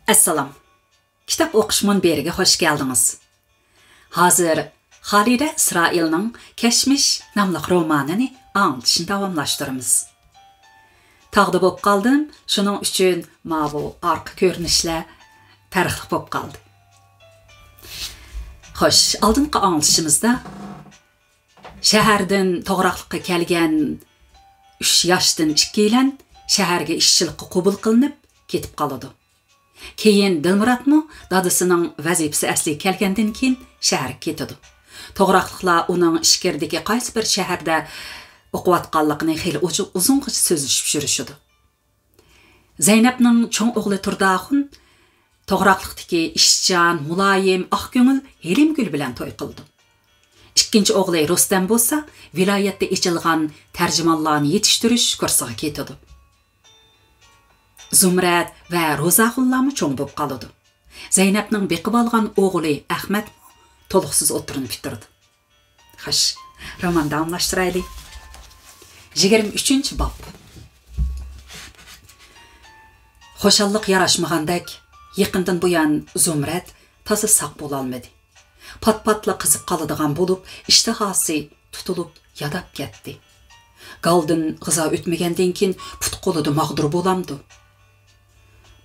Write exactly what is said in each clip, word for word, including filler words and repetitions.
ئەسسالام. كىتاب ئوقۇش مۇنبىرىگە خوش كەلدىڭىز. ھازىر خالىدە ئىسرائىلنىڭ كەشمىش ناملىق رومانىنى ئاڭلىتىشنى داۋاملاشتۇرىمىز. تاغدا بولۇپ قالدىم، شۇنىڭ ئۈچۈن ماۋۇ ئارقا كۆرۈنۈشلەر پەرقلىق بولۇپ قالدى. خوش، ئالدىنقى ئاڭلىتىشىمىزدا شەھەردىن توغراقلىققا كەلگەن ئۈچ ياشتىن ئىككىيلەن شەھەرگە ئىشچىلىققا قوبۇل قىلىنىپ كېتىپ قالىدۇ. كېيىن دىلمۇراتمۇ دادىسىنىڭ ۋەزىپىسى ئەسلىگە كەلگەندىن كېيىن شەھەرگە كېتىدۇ. توغراقلىقلار ئۇنىڭ ئىچكىرىدىكى قايسى بىر شەھەردە ئوقۇۋاتقانلىقىنى خېلى ئۇزۇ-، ئۇزۇنغىچە سۆزلىشىپ يۈرۈشىدۇ. زەينەپنىڭ چوڭ ئوغلى تۇردى ئاخۇن توغراقلىقتىكى ئىشچان، مۇلايىم، ئاق كۆڭۈل ھېلىمگۈل بىلەن توي قىلىدۇ. ئىككىنچى ئوغلى رۇستەم بولسا ۋىلايەتتە ئېچىلغان تەرجىمانلارنى يېتىشتۈرۈش كۇرسىغا كېتىدۇ. زۇمرەت ۋە روزاخۇنلارمۇ چوڭ بولۇپ قالىدۇ. زەينەپنىڭ بېقىۋالغان ئوغلى ئەخمەتمۇ تولۇقسىز ئوتتۇرىنى پۈتتۈرىدۇ. خوش، روماننى داۋاملاشتۇرايلى. يىگىرمە ئۈچىنچى باب. خۇشاللىق ياراشمىغاندەك، يېقىندىن بۇيان زۇمرەت تازا ساق بولالمىدى. پات-پاتلا قىزىپ قالىدىغان بولۇپ، ئىشتىھاسى تۇتۇلۇپ ياداپ كەتتى. گالدىن غىزا ئۆتمىگەندىن كېيىن پۇت-قولىدا ماغدۇر بولامدۇ؟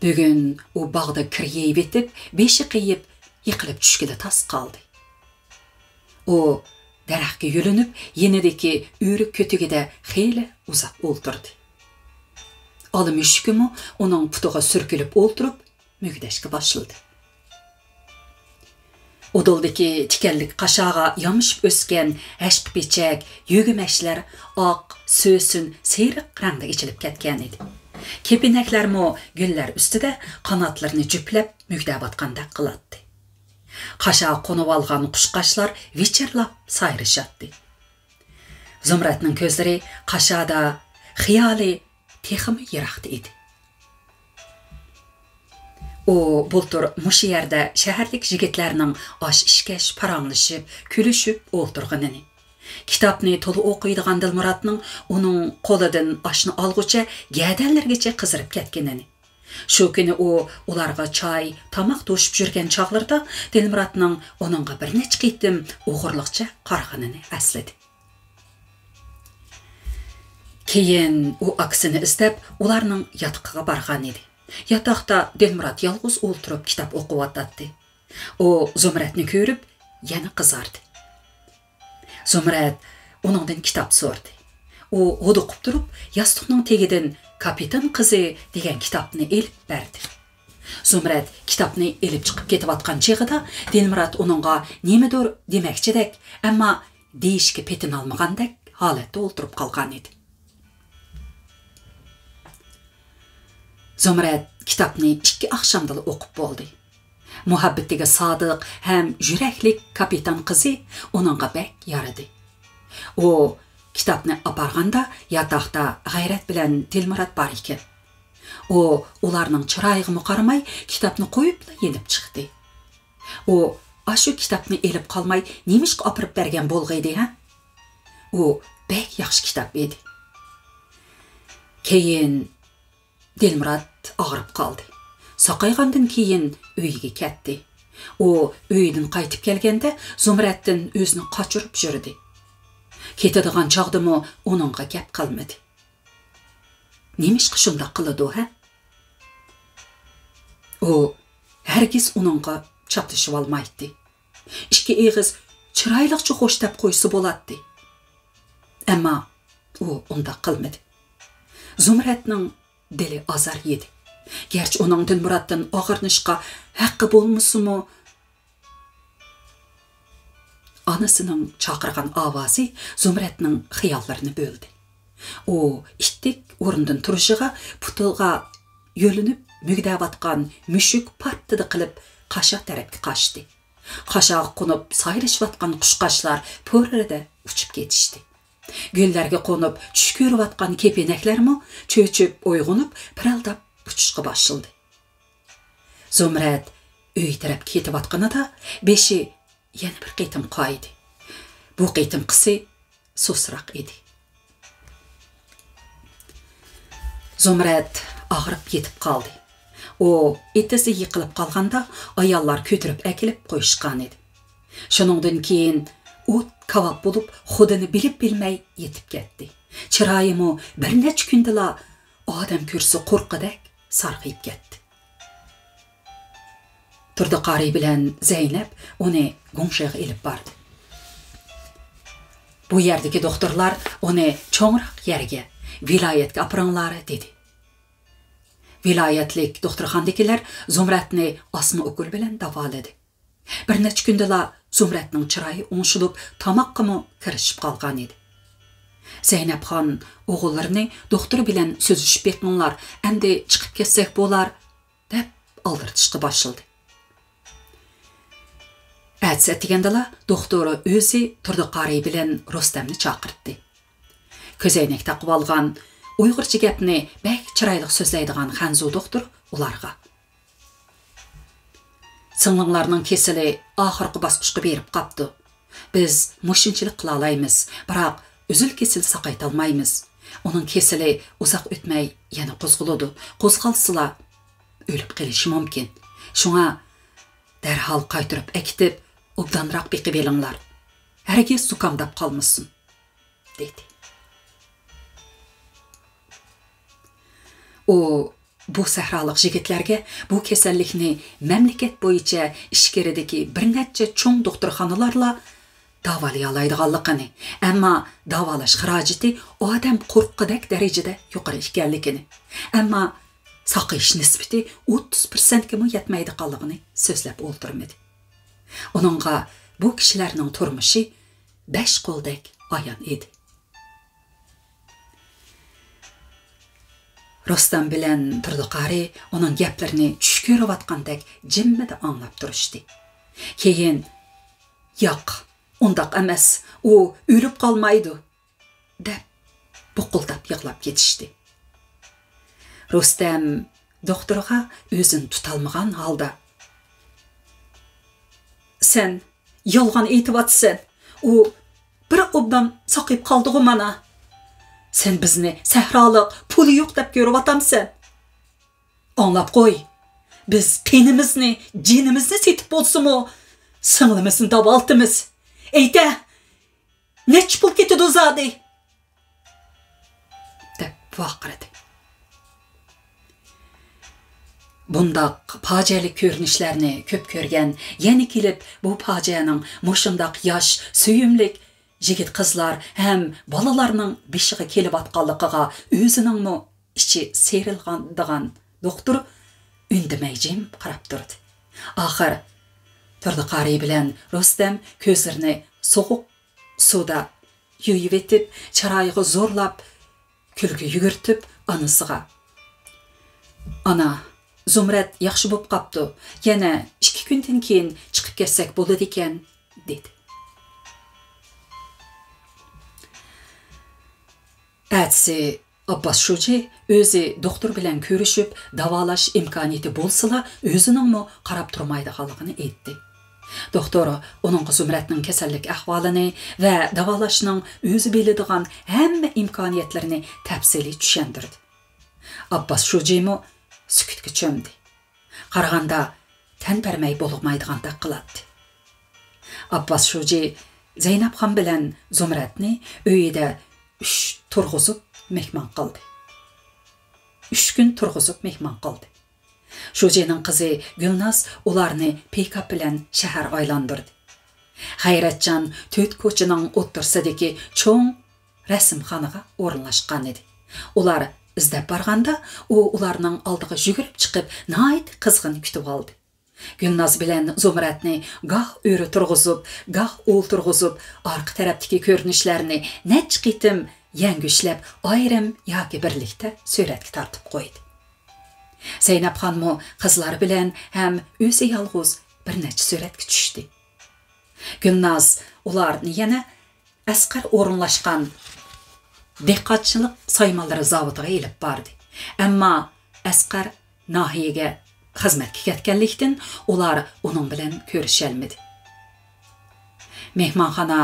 بۈگۈن ئۇ باغدا كىر يېيىۋېتىپ، بېشى قېيىپ، يىقىلىپ چۈشكىلى تاس قالدى. ئۇ دەرەخكە يۆلىنىپ، يېنىدىكى ئۆرۈك كۆتۈكىدە خېلى ئۇزاق ئولتۇردى. ئالا مۈشۈكىمۇ ئۇنىڭ پۇتىغا سۈركىلىپ ئولتۇرۇپ، مۈگدەشكە باشلىدى. ئۇدۇلدىكى تىكەنلىك قاشاغا يامىشىپ ئۆسكەن ھەشقىپىچەك، يۆگىمەچلەر ئاق، سۆسۈن، سېرىق رەڭدە ئېچىلىپ كەتكەن ئىدى. كېپىنەكلەرمۇ گۈللەر ئۈستىدە قاناتلىرىنى جۈپلەپ مۈگدەۋاتقاندەك قىلاتتى. قاشاغا قونۇۋالغان قۇشقاچلار ۋىچىرلاپ سايرىشاتتى. زۇمرەتنىڭ كۆزلىرى قاشادا خىيالى تېخىمۇ يىراقتا ئىدى. ئۇ بۇلتۇر مۇشۇ يەردە شەھەرلىك يىگىتلەرنىڭ ئاش ئىچكەچ، پاراڭلىشىپ، كۈلۈشۈپ ئولتۇرغىنىنى، كىتابنى تولا ئوقۇيدىغان دىلمۇراتنىڭ ئۇنىڭ قولىدىن ئاشنى ئالغۇچە گەدەنلىرىگىچە قىزىرىپ كەتكىنىنى، شۇ كۈنى ئۇ ئۇلارغا چاي، تاماق توشۇپ يۈرگەن چاغلىرىدا دىلمۇراتنىڭ ئۇنىڭغا بىر نەچچە قېتىم ئوغرىلىقچە قارىغىنىنى ئەسلىدى. كېيىن ئۇ ئاكىسىنى ئىزدەپ، ئۇلارنىڭ ياتىقىغا بارغان ئىدى. ياتاقتا دىلمۇرات يالغۇز ئولتۇرۇپ كىتاب ئوقۇۋاتاتتى. ئۇ زۇمرەتنى كۆرۈپ، يەنە قىزاردى. زۇمرەت ئۇنىڭدىن كىتاب سورىدى. ئۇ ھودۇقۇپ تۇرۇپ، ياستۇقنىڭ تېگىدىن كاپىتان قىزى دېگەن كىتابنى ئېلىپ بەردى. زۇمرەت كىتابنى ئېلىپ چىقىپ كېتىۋاتقان چېغىدا، دىلمۇرات ئۇنىڭغا نېمىدۇر دېمەكچىدەك، ئەمما دېيىشكە پېتىنالمىغاندەك ھالەتتە ئولتۇرۇپ قالغانىدى. زۇمرەت كىتابنى ئىككى ئاخشامدىلا ئوقۇپ بولدى. مۇھەببىتىگە سادىق ھەم يۈرەكلىك كاپىتان قىزى ئۇنىڭغا بەك يارىدى. ئۇ كىتابنى ئاپارغاندا ياتاقتا غەيرەت بىلەن دىلمۇرات بار ئىكەن. ئۇ ئۇلارنىڭ چىرايىغىمۇ قارىماي كىتابنى قويۇپلا يېنىپ چىقتى. ئۇ ئاشۇ كىتابنى ئېلىپ قالماي نېمىشقا ئاپىرىپ بەرگەن بولغىيدى، ھە؟ ئۇ بەك ياخشى كىتاب ئىدى. كېيىن دىلمۇرات ئاغرىپ قالدى. ساقايغاندىن كېيىن ئۆيىگە كەتتى. ئۇ ئۆيىدىن قايتىپ كەلگەندە زۇمرەتتىن ئۆزىنى قاچۇرۇپ يۈردى. كېتىدىغان چاغدىمۇ ئۇنىڭغا گەپ قىلمىدى. نېمىشقا شۇنداق قىلىدۇ، ھە؟ ئۇ ھەرگىز ئۇنىڭغا چاپلىشىۋالمايتتى. ئىككى ئېغىز چىرايلىقچە خوش دەپ قويسا بولاتتى. ئەمما ئۇ ئۇنداق قىلمىدى. زۇمرەتنىڭ دىلى ئازار يېدى. گەرچە ئۇنىڭ دىلمۇراتتىن ئاغرىنىشقا ھەققى بولمىسىمۇ، ئانىسىنىڭ چاقىرغان ئاۋازى زۇمرەتنىڭ خىياللىرىنى بۆلدى. ئۇ ئىتتىك ئورنىدىن تۇرۇشىغا پۇتىغا يۆلىنىپ مۈگدەۋاتقان مۈشۈك پارتتىدە قىلىپ قاشا تەرەپكە قاچتى. قاشاغا قونۇپ سايرىشىۋاتقان قۇشقاچلار پۇررىدە ئۇچۇپ كېتىشتى. گۈللەرگە قونۇپ چۈش كۆرۈۋاتقان كېپىنەكلەرمۇ چۆچۈپ ئويغىنىپ پىرىلداپ ئۇچۇشقا باشلىدى. زۇمرەت ئۆي تەرەپكە كېتىۋاتقىنىدا بېشى يەنە بىر قېتىم قايىدى. بۇ قېتىمقىسى سۇسراق ئىدى. زۇمرەت ئاغرىپ يېتىپ قالدى. ئۇ ئېتىزى يىقىلىپ قالغاندا، ئاياللار كۆتۈرۈپ ئەكېلىپ قويۇشقانىدى. شۇنىڭدىن كېيىن ئوت كاۋاپ بولۇپ، خۇدىنى بىلىپ بىلمەي يېتىپ كەتتى. چىرايىمۇ بىر نەچچە كۈندىلا ئادەم كۆرسە قورققۇدەك سارغىيىپ كەتتى. تۇردى قارى بىلەن زەينەپ ئۇنى گۇڭشېغا ئېلىپ باردى. بۇ يەردىكى دوختۇرلار ئۇنى چوڭراق يەرگە، ۋىلايەتكە ئاپىرىڭلار، دېدى. ۋىلايەتلىك دوختۇرخانىدىكىلەر زۇمرەتنى ئاسما ئوكۇل بىلەن داۋالىدى. بىر نەچچە كۈندىلا زۇمرەتنىڭ چىرايى ئوڭشىلىپ، تاماققىمۇ كىرىشىپ قالغانىدى. زەينەپخان ئوغۇللىرىنى دوختۇر بىلەن سۆزلىشىپ بېقىڭلار، ئەمدى چىقىپ كەتسەك بولار، دەپ ئالدىرىتىشقا باشلىدى. ئەتىسى ئەتىگەندىلا دوختۇر ئۆزى تۇردى قارى بىلەن رۇستەمنى چاقىرتتى. كۆزەينەك تاقىۋالغان، ئۇيغۇرچە گەپنى بەك چىرايلىق سۆزلەيدىغان خەنزۇ دوختۇر ئۇلارغا: «سىڭلىڭلارنىڭ كېسىلى ئاخىرقى باسقۇچقا بېرىپ قاپتۇ. بىز مۇشۇنچىلىك قىلالايمىز، بىراق ئۈزۈل-كېسىل ساقايتالمايمىز. ئۇنىڭ كېسىلى ئۇزاق ئۆتمەي يەنە قوزغىلىدۇ. قوزغالسىلا، ئۆلۈپ قېلىشى مۇمكىن. شۇڭا دەرھال قايتۇرۇپ ئەكېتىپ، ئوبدانراق بېقىۋېلىڭلار. ھەرگىز زۇكامداپ قالمىسۇن»، دېدى. ئۇ بۇ سەھرالىق يىگىتلەرگە بۇ كېسەللىكنى مەملىكەت بويىچە ئىچكىرىدىكى بىر نەچچە چوڭ دوختۇرخانىلارلا داۋالىيالايدىغانلىقىنى، ئەمما داۋالاش خىراجىتى ئادەم قورققۇدەك دەرىجىدە يۇقىرى ئىكەنلىكىنى، ئەمما ساقىيىش نىسبىتى ئوتتۇز پىرسەنتكىمۇ يەتمەيدىغانلىقىنى سۆزلەپ ئولتۇرمىدى. ئۇنىڭغا بۇ كىشىلەرنىڭ تۇرمۇشى بەش قولدەك ئايان ئىدى. رۇستەم بىلەن تۇردى قارى ئۇنىڭ گەپلىرىنى چۈش كۆرۈۋاتقاندەك جىممىدە ئاڭلاپ تۇرۇشتى. كېيىن، «ياق، ئۇنداق ئەمەس، ئۇ ئۆلۈپ قالمايدۇ» دەپ، بۇقۇلداپ يىغلاپ كېتىشتى. رۇستەم دوختۇرغا ئۆزىنى تۇتالمىغان ھالدا: «سەن يالغان ئېيتىۋاتىسەن. ئۇ بىر ئوبدان ساقىيىپ قالدىغۇ مانا. سەن بىزنى سەھرالىق، پۇلى يوق دەپ كۆرۈۋاتامسەن؟ ئاڭلاپ قوي، بىز تېنىمىزنى، جېنىمىزنى سېتىپ بولسىمۇ، سىڭلىمىزنى داۋالىتىمىز. ئېيتە، نەچچە پۇل كېتىدۇ زادى؟» دەپ ۋارقىرىدى. بۇنداق پاجىئەلىك كۆرۈنۈشلەرنى كۆپ كۆرگەن، يەنە كېلىپ بۇ پاجىئەنىڭ مۇشۇنداق ياش، سۆيۈملۈك يىگىت-قىزلار ھەم بالىلارنىڭ بېشىغا كېلىۋاتقانلىقىغا ئۆزىنىڭمۇ ئىچى سىيرىلغانىدىغان دوختۇر ئۈندىمەي جىم قاراپ تۇردى. ئاخىر تۇردى قارى بىلەن رۇستەم كۆزلىرىنى سوغۇق سۇدا يۇيۇۋېتىپ، چىرايىغا زورلاپ كۈلكە يۈگۈرتۈپ، ئانىسىغا: «ئانا، زۇمرەت ياخشى بوپ قاپتۇ، يەنە ئىككى كۈندىن كېيىن چىقىپ كەتسەك بولىدىكەن» دېدى. ئەتىسى ئابباس شۇجى ئۆزى دوختۇر بىلەن كۆرۈشۈپ، داۋالاش ئىمكانىيىتى بولسىلا، ئۆزىنىڭمۇ قاراپ تۇرمايدىغانلىقىنى ئېيتتى. دوختۇر ئۇنىڭغا زۇمرەتنىڭ كېسەللىك ئەھۋالىنى ۋە داۋالاشنىڭ ئۆزى بىلىدىغان ھەممە ئىمكانىيەتلىرىنى تەپسىلىي چۈشەندۈردى. ئابباس شۇجىمۇ سۈكۈتكە چۆمدى. قارىغاندا، تەن بەرمەي بولمايدىغاندەك قىلاتتى. ئابباس شۇجى زەينەپخان بىلەن زۇمرەتنى ئۆيىدە ئۈچ تۇرغۇزۇپ مېھمان قىلدى. ئۈچ كۈن تۇرغۇزۇپ مېھمان قىلدى. شۇجىنىڭ قىزى گۈلناز ئۇلارنى پىكاپ بىلەن شەھەر ئايلاندۇردى. غەيرەتجان تۆت كوچىنىڭ ئوتتۇرىسىدىكى چوڭ رەسىمخانىغا ئورۇنلاشقانىدى. ئۇلار ئىزدەپ بارغاندا، ئۇ ئۇلارنىڭ ئالدىغا يۈگۈرۈپ چىقىپ، ناھايىتى قىزغىن كۈتۈۋالدى. گۈلناز بىلەن زۇمرەتنى گاھ ئۆرە تۇرغۇزۇپ، گاھ ئولتۇرغۇزۇپ، ئارقا تەرەپتىكى كۆرۈنۈشلەرنى نەچچە قېتىم يەڭگۈشلەپ، ئايرىم ياكى بىرلىكتە سۈرەتكە تارتىپ قويدى. زەينەپخانمۇ قىزلار بىلەن ھەم ئۆزى يالغۇز بىر نەچچە سۈرەتكە چۈشتى. گۈلناز ئۇلارنى يەنە ئەسقەر ئورۇنلاشقان دېھقانچىلىق سايمانلىرى زاۋۇتىغا ئېلىپ باردى. ئەمما ئەسقەر ناھىيەگە خىزمەتكە كەتكەنلىكتىن، ئۇلار ئۇنىڭ بىلەن كۆرۈشەلمىدى. مېھمانخانا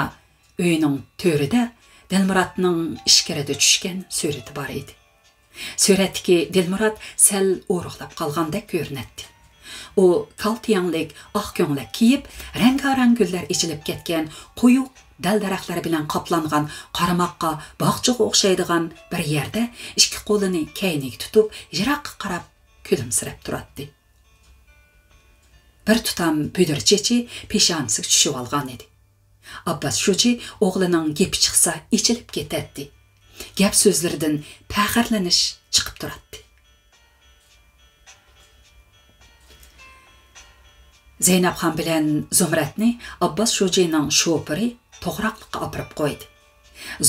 ئۆيىنىڭ تۆرىدە دىلمۇراتنىڭ ئىچكىرىدە چۈشكەن سۈرىتى بار ئىدى. سۈرەتتىكى دىلمۇرات سەل ئورۇقلاپ قالغاندەك كۆرۈنەتتى. ئۇ كالتە يەڭلىك ئاق كۆڭلەك كىيىپ، رەڭگارەڭ گۈللەر ئېچىلىپ كەتكەن قويۇق دەل-دەرەخلەر بىلەن قاپلانغان قارىماققا باغچىغا ئوخشايدىغان بىر يەردە ئىككى قولىنى كەينىگە تۇتۇپ، يىراققا قاراپ كۈلۈمسىرەپ تۇراتتى. بىر تۇتام بۈدرە چېچى پېشانىسىگە چۈشۈۋالغان ئىدى. ئابباس شۇجى ئوغلىنىڭ گېپى چىقسا ئېچىلىپ كېتەتتى. گەپ-سۆزلىرىدىن پەخىرلىنىش چىقىپ تۇراتتى. زەينەپخان بىلەن زۇمرەتنى ئابباس شۇجىنىڭ شوپۇرى توغراقلىققا ئاپىرىپ قويدى.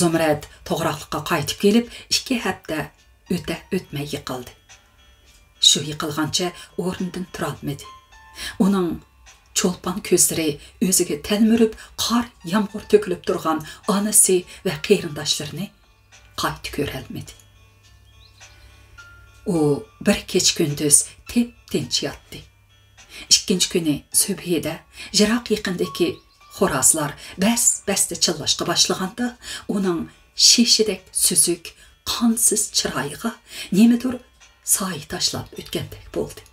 زۇمرەت توغراقلىققا قايتىپ كېلىپ، ئىككى ھەپتە ئۆتە-ئۆتمەي يىقىلدى. شۇ يىقىلغانچە ئورنىدىن تۇرالمىدى. ئۇنىڭ چولپان كۆزلىرى ئۆزىگە تەلمۈرۈپ، قار، يامغۇر تۆكۈلۈپ تۇرغان ئانىسى ۋە قېرىنداشلىرىنى قايتا كۆرەلمىدى. ئۇ بىر كېچە-كۈندۈز تىپ-تىنچ ياتتى. ئىككىنچى كۈنى سۈبھىدە يىراق يېقىندىكى خورازلار بەس-بەستە چىللاشقا باشلىغاندا، ئۇنىڭ شېشىدەك سۈزۈك، قانسىز چىرايىغا نېمىدۇر سايە تاشلاپ ئۆتكەندەك بولدى.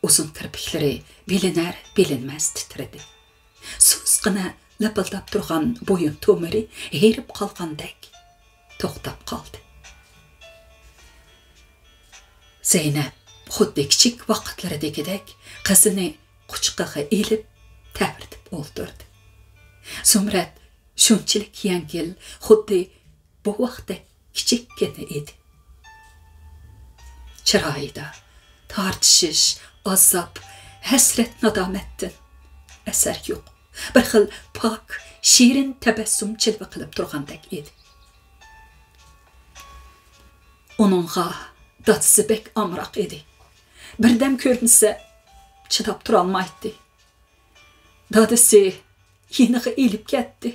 ئۇزۇن كىرپىكلىرى بىلىنەر-بىلىنمەس تىترىدى. سۇسقىنە لىپىلداپ تۇرغان بويۇن تومۇرى ھېرىپ قالغاندەك توختاپ قالدى. زەينەپ خۇددى كىچىك ۋاقىتلىرىدىكىدەك قىزىنى قۇچىقىغا ئېلىپ تەۋرىتىپ ئولتۇردى. زۇمرەت شۇنچىلىك يەڭگىل، خۇددى بوۋاقتەك كىچىككىنە ئىدى. چىرايىدا تارتىشىش، ئازاب، ھەسرەت-نادامەتتىن ئەسەر يوق. بىر خىل پاك، شېرىن تەبەسسۇم جىلۋە قىلىپ تۇرغاندەك ئىدى. ئۇنىڭغا دادىسى بەك ئامراق ئىدى. بىردەم كۆرمىسە، چىداپ تۇرالمايتتى. دادىسى يېنىغا ئېلىپ كەتتى.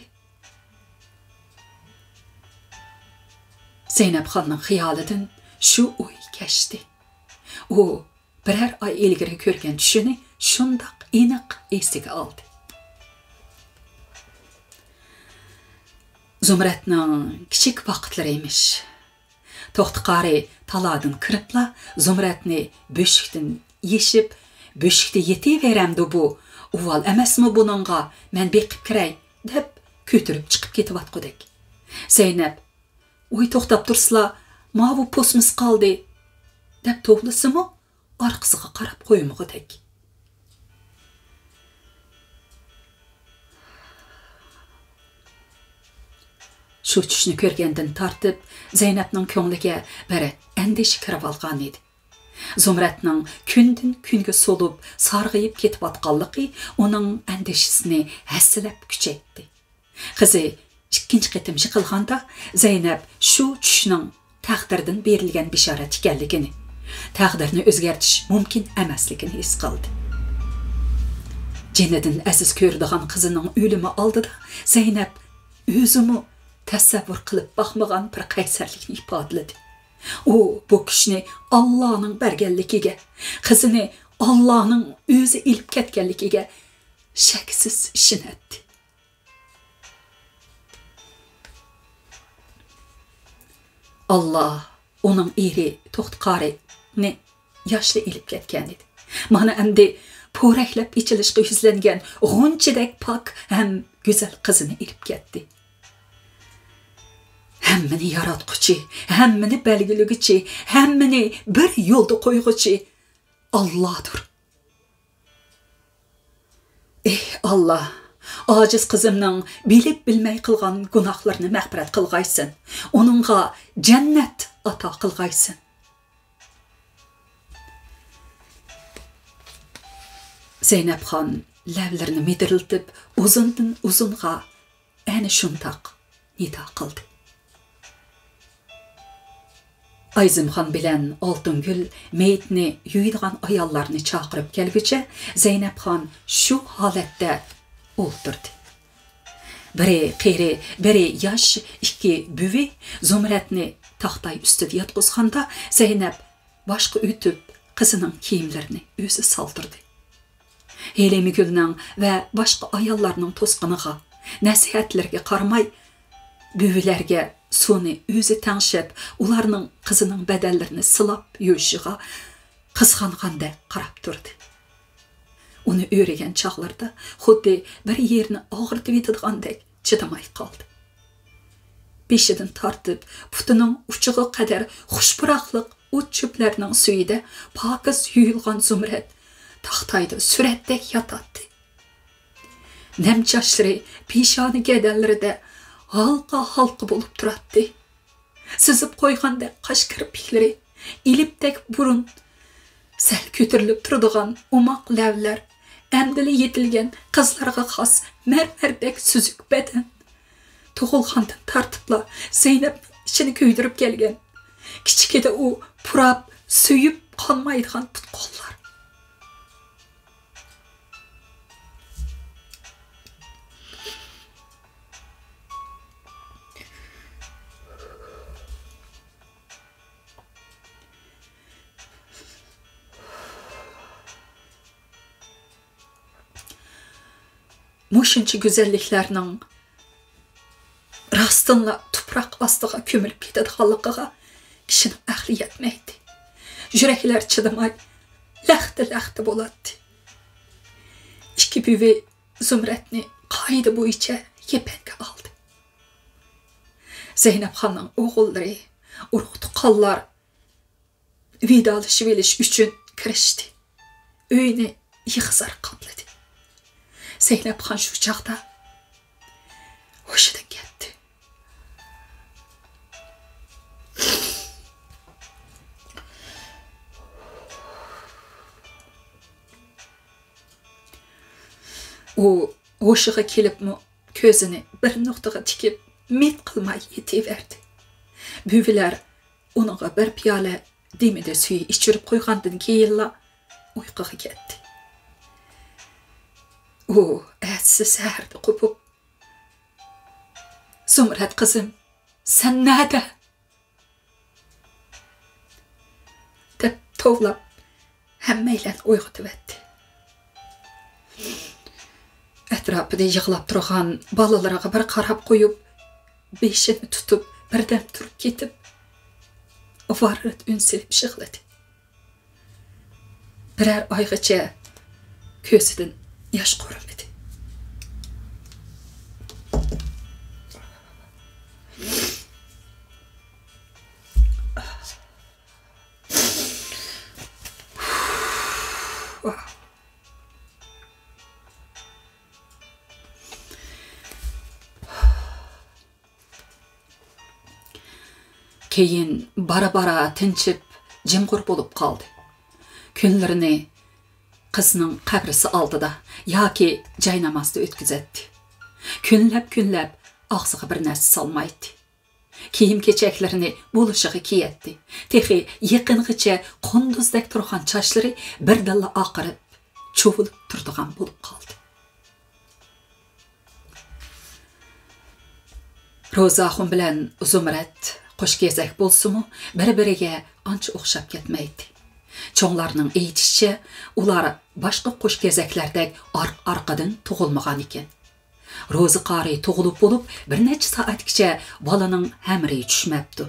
زەينەپخاننىڭ خىيالىدىن شۇ ئوي كەچتى. ئۇ بىرەر ئاي ئىلگىرى كۆرگەن چۈشىنى شۇنداق ئېنىق ئېسىگە ئالدى. زۇمرەتنىڭ كىچىك ۋاقىتلىرى ئىمىش. توختى قارى تالادىن كىرىپلا زۇمرەتنى بۆشۈكتىن يېشىپ، «بۆشۈكتە يېتىۋېرەمدۇ بۇ؟ ئۇۋال ئەمەسمۇ بۇنىڭغا، مەن بېقىپ كىرەي» دەپ كۆتۈرۈپ چىقىپ كېتىۋاتقۇدەك. زەينەپ، «ۋاي، توختاپ تۇرسىلا، ماۋۇ پوسمىسى قالدى» دەپ توۋلىسىمۇ، ئارقىسىغا قاراپ قويمىغۇدەك. شۇ چۈشنى كۆرگەندىن تارتىپ، زەينەپنىڭ كۆڭلىگە بىر ئەندىشە كىرىۋالغانىدى. زۇمرەتنىڭ كۈندىن-كۈنگە سولۇپ، سارغىيىپ كېتىۋاتقانلىقى ئۇنىڭ ئەندىشىسىنى ھەسسىلەپ كۈچەيتتى. قىزى ئىككىنچى قېتىم يىقىلغاندا، زەينەپ شۇ چۈشنىڭ تەقدىردىن بېرىلگەن بېشارەت ئىكەنلىكىنى، تەقدىرنى ئۆزگەرتىش مۇمكىن ئەمەسلىكىنى ھېس قىلدى. جېنىدىن ئەزىز كۆرىدىغان قىزىنىڭ ئۆلۈمى ئالدىدا زەينەپ ئۆزىمۇ تەسەۋۋۇر قىلىپ باقمىغان بىر قەيسەرلىكنى ئىپادىلىدى. ئۇ بۇ كۈچنى ئاللانىڭ بەرگەنلىكىگە، قىزىنى ئاللانىڭ ئۆزى ئېلىپ كەتكەنلىكىگە شەكسىز ئىشىنەتتى. ئاللا ئۇنىڭ ئېرى توختى قارىنى ياشلا ئېلىپ كەتكەنىدى. مانا ئەمدى پورەكلەپ ئېچىلىشقا يۈزلەنگەن غۇنچىدەك پاك ھەم گۈزەل قىزىنى ئېلىپ كەتتى. ھەممىنى ياراتقۇچى، ھەممىنى بەلگىلىگۈچى، ھەممىنى بىر يولدا قويغۇچى ئاللادۇر. ئېھ، ئاللا، ئاجىز قىزىمنىڭ بىلىپ بىلمەي قىلغان گۇناھلىرىنى مەغپىرەت قىلغايسەن، ئۇنىڭغا جەننەت ئاتا قىلغايسەن. زەينەپخان لەۋلىرىنى مىدىرلىتىپ، ئۇزۇندىن ئۇزۇنغا ئەنە شۇنداق نىدا قىلدى. ئايزىمخان بىلەن ئالتۇنگۈل مېيىتنى يۇيىدىغان ئاياللارنى چاقىرىپ كەلگۈچە، زەينەپخان شۇ ھالەتتە ئولتۇردى. بىرى قېرى، بىرى ياش ئىككى بۈۋى زۇمرەتنى تاختاي ئۈستىدە ياتقۇزغاندا، زەينەپ باشقا ئۆتۈپ، قىزىنىڭ كىيىملىرىنى ئۆزى سالدۇردى. ھېلىمىگۈلنىڭ ۋە باشقا ئاياللارنىڭ توسقىنىغا، نەسىھەتلىرىگە قارىماي، بۈۋىلەرگە سۇنى ئۆزى تەڭشەپ، ئۇلارنىڭ قىزىنىڭ بەدەنلىرىنى سىلاپ يۇيۇشىغا قىزغانغاندەك قاراپ تۇردى. ئۇنى ئۆرۈگەن چاغلىرىدا خۇددى بىر يېرىنى ئاغرىتىۋېتىدىغاندەك چىدىماي قالدى. بېشىدىن تارتىپ پۇتىنىڭ ئۇچىغا قەدەر خۇش پۇراقلىق ئوت-چۆپلەرنىڭ سۈيىدە پاكىز يۇيۇلغان زۇمرەت تاختايدا سۈرەتتەك ياتاتتى. نەم چاچلىرى پېشانە گەدەنلىرىدە ھالقا-ھالقا بولۇپ تۇراتتى. سىزىپ قويغاندەك قاش كىرپىكلىرى، ئېلىپتەك بۇرۇن، سەل كۆتۈرۈلۈپ تۇرىدىغان ئوماق لەۋلەر، ئەمدىلا يېتىلگەن قىزلارغا خاس مەرمەردەك سۈزۈك بەدەن. تۇغۇلغاندىن تارتىپلا زەينەپنىڭ ئىچىنى كۆيدۈرۈپ كەلگەن، كىچىكىدە ئۇ پۇراپ، سۆيۈپ قانمايدىغان پۇت-قوللار. مۇشۇنچە گۈزەللىكلەرنىڭ راستتىنلا تۇپراق ئاستىغا كۆمۈلۈپ كېتىدىغانلىقىغا كىشىنىڭ ئەقلى يەتمەيتتى. يۈرەكلەر چىدىماي، لەختە-لەختە بولاتتى. ئىككى بۈۋى زۇمرەتنى قائىدە بويىچە يېپەنگە ئالدى. زەينەپخاننىڭ ئوغۇللىرى، ئۇرۇق-تۇغقانلار ۋىدالىشىۋېلىش ئۈچۈن كىرىشتى. ئۆينى يىغا-زار قاپلىدى. زەينەپخان شۇ چاغدا ھوشىدىن كەتتى. ئۇ ھوشىغا كېلىپمۇ كۆزىنى بىر نۇقتىغا تىكىپ، مىت قىلماي يېتىۋەردى. بۈۋىلەر ئۇنىڭغا بىر پىيالە دېمىدە سۈيى ئىچۈرۈپ قويغاندىن كېيىنلا ئۇيقۇغا كەتتى. ئۇ ئەتىسى سەھەردە قوپۇپ، «زۇمرەت قىزىم، سەن نەدە؟» دەپ توۋلاپ، ھەممەيلەننى ئويغىتىۋەتتى. ئەتراپىدا يىغلاپ تۇرغان بالىلىرىغا بىر قاراپ قويۇپ، بېشىنى تۇتۇپ، بىردەم تۇرۇپ كېتىپ، ۋاررىت ئۈن سېلىپ يىغلىدى. بىرەر ئايغىچە كۆزىدىن ياش قۇرۇمىدى. كېيىن بارا-بارا تىنچىپ، جىمغۇر بولۇپ قالدى. كۈنلىرىنى قىزنىڭ قەبرىسى ئالدىدا ياكى جاينامازدا ئۆتكۈزەتتى. كۈنلەپ-كۈنلەپ ئاغزىغا بىر نەرسە سالمايتتى. كىيىم-كېچەكلىرىنى بولۇشىغا كىيەتتى. تېخى يېقىنغىچە قۇندۇزدەك تۇرغان چاچلىرى بىردىنلا ئاقىرىپ، چۇۋۇلۇپ تۇرىدىغان بولۇپ قالدى. روزاخۇن بىلەن زۇمرەت قوش كېزەك بولسىمۇ، بىر-بىرىگە ئانچە ئوخشاپ كەتمەيتتى. چوڭلارنىڭ ئېيتىشىچە، ئۇلار باشقا قوش كېزەكلەردەك ئارقا-ئارقىدىن تۇغۇلمىغان ئىكەن. روزى قارى تۇغۇلۇپ بولۇپ، بىر نەچچە سائەتكىچە بالىنىڭ ھەمرىيى چۈشمەپتۇ.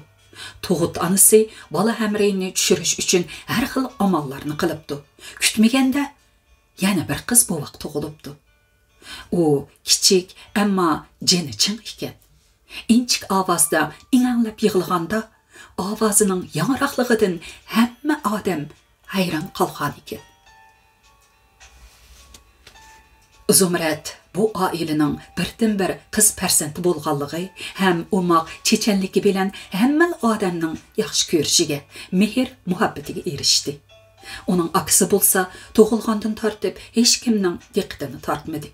تۇغۇت ئانىسى بالا ھەمرىيىنى چۈشۈرۈش ئۈچۈن ھەر خىل ئاماللارنى قىلىپتۇ. كۈتمىگەندە يەنە بىر قىز بوۋاق تۇغۇلۇپتۇ. ئۇ كىچىك، ئەمما جېنى چىڭ ئىكەن. ئىنچىكە ئاۋازدا ئىڭەڭلەپ يىغلىغاندا، ئاۋازىنىڭ ياڭراقلىقىدىن ھەممە ئادەم ھەيران قالغانىكەن. زۇمرەت بۇ ئائىلىنىڭ بىردىنبىر قىز پەرزەنتى بولغانلىقى ھەم ئوماق چېچەنلىكى بىلەن ھەممىلا ئادەمنىڭ ياخشى كۆرۈشىگە، مېھىر-مۇھەببىتىگە ئېرىشتى. ئۇنىڭ ئاكىسى بولسا تۇغۇلغاندىن تارتىپ ھېچكىمنىڭ دىققىتىنى تارتمىدى.